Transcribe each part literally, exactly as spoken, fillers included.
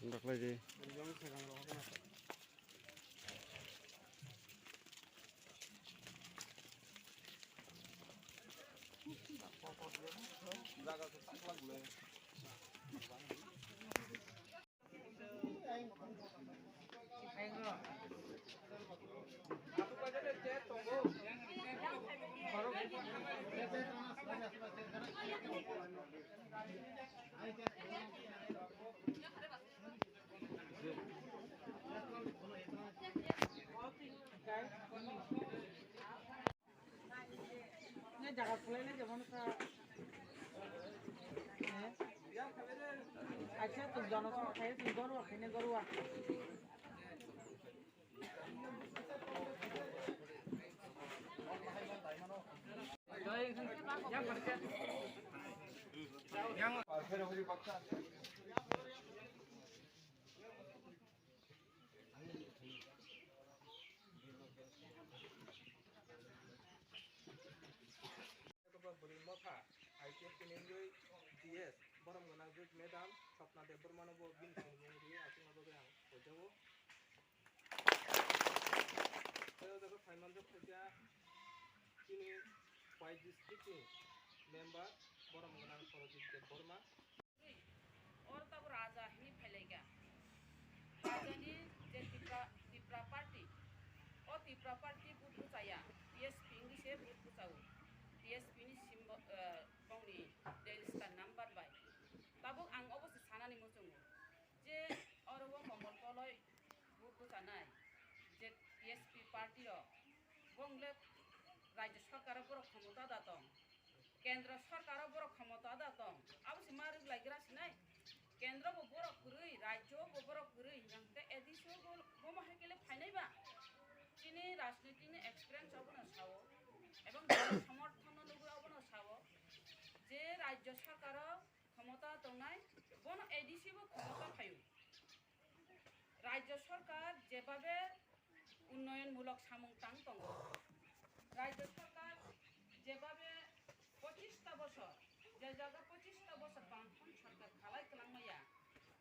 Daklai di. Acha, tum jono song khai, tum gorwa khai ne gorwa. Bwrwi motha I P F T ni wngwi G S borom gwnang judge madam Swapna Debbarma no bo bini sinimung rwi achukna bagwi ang poijao. Tei o jaga phai manjak khaikha chini Khowai district ni member borom gwnang Sorojit Debbarma. Oro tabuk raja hwnwi phailaikha. Rajani je Tipra, Tipra party, o Tipra party vote bwchaya, T S P wngwi se vote bwchao. T S P ni symbol, eh, bongni register number bai. Tabuk ang obo se sanani muchungo je oro o Komol Koloi vote bwchanai je T S P party rok, bong le rajya sarkar o borok khomota da tong, kendra sarkar o borok khomota da tong, abo se ma rwglaigra sinai. Kendra bo borok kwrwi, rajya bo borok kwrwi, hwnkhe A D C o bo, bo ma hai khe le phainai ba? Chini rajniti ni experience obono sao, ebong jana samorthon no nugwi obono sao, je rajya sarkar o khomota tongnai, bono A D C bo khomota phaio. Rajya sarkar jebabe unnoyon mulok samung tang tongo, rajya sarkar jebabe pochista bosor, je jaga pochista bosor bangphang sarkar khalai kwlangmaya,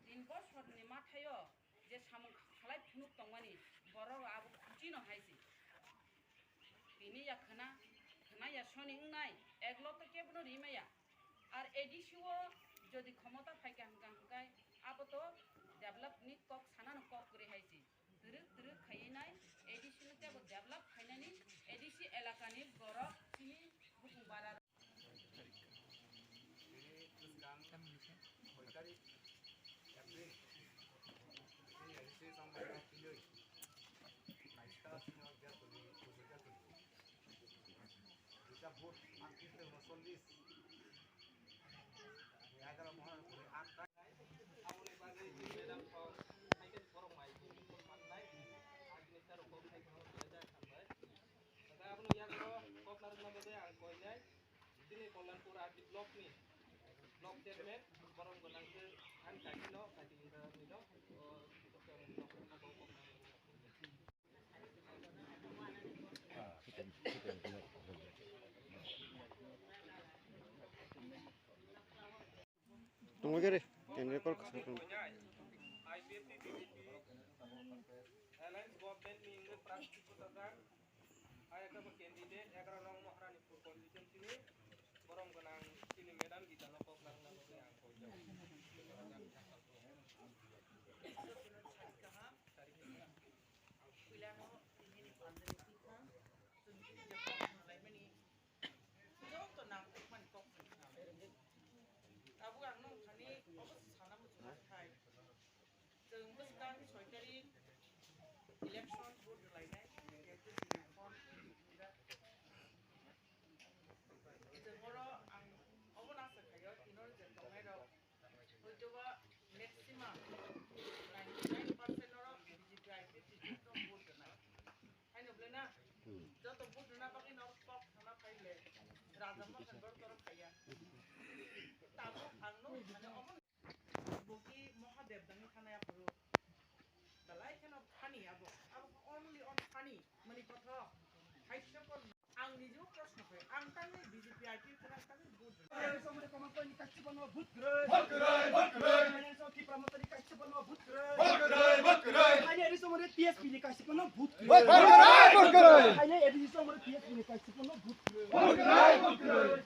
tin bosor ni mathaio je samung khalai phunuk tongmani, borok abo khuchi no hai se. Tini ya khwna, khwna ya soni wngnai, ek lok to kebono ri maya. Ar A D C o jodi khomota phaikha hwnkha hwnkhe abo to develop ni kok sanano kok kwrwi hai se. Twrwk twrwk khaiwi nai A D C no teibo develop khainani A D C elakani borok chini bukung bara. Tini bwskang soi tarik April, tini A D C samung twiwi naista sino jatoni kuchuk jatoni. Duita vote aatris tei unosollis. Egaroh mohon kuri aat. Aboni bagwi madam kok hai khe borok mai twi mannai. Agni taro kok hai khe belajak hambai. Tei aboni yago kok narwkna bagwi ang koinai. Chini Kalyanpur R D block ni block chairman borom gwnang khe ani kaki no kaki inda ni no. Tunggu kiri, tunggu kiri. I P F T B J P alliance government ni wngwi prarthi bwchajak. Ayakabo candidate egaroh nong Maharani Pur constituency ni borom gwnang chini madam Gita no kok narwkna bagwi ang koi jago. Vote rwna bagwi norok kok thangna phai le, Raja Mohan Borok torok phaiya. Tabuk ang no, mane, omo Boki Mahadev dangwi thanai aphuru. Belai kheno funny abo. Abo only on funny. Mani kotho. Haisyo kon ang nijo proshno khai. Ang tangwi B J P I P phano ang tangwi vote rwnai. Eri somore Komang Koi ni kaisa phano vote kwrwi. Vote kwrwi, vote kwrwi. Finance o Tipra Motha ni kaisa phano vote kwrwi. Vote kwrwi, vote kwrwi. Ani eri somore T S P ni kaisa phano vote kwrwi. Vote kwrwi, vote kwrwi. Ani eri somore T S P ni kaisa phano vote kwrwi. Vote kwrwi, vote kwrwi.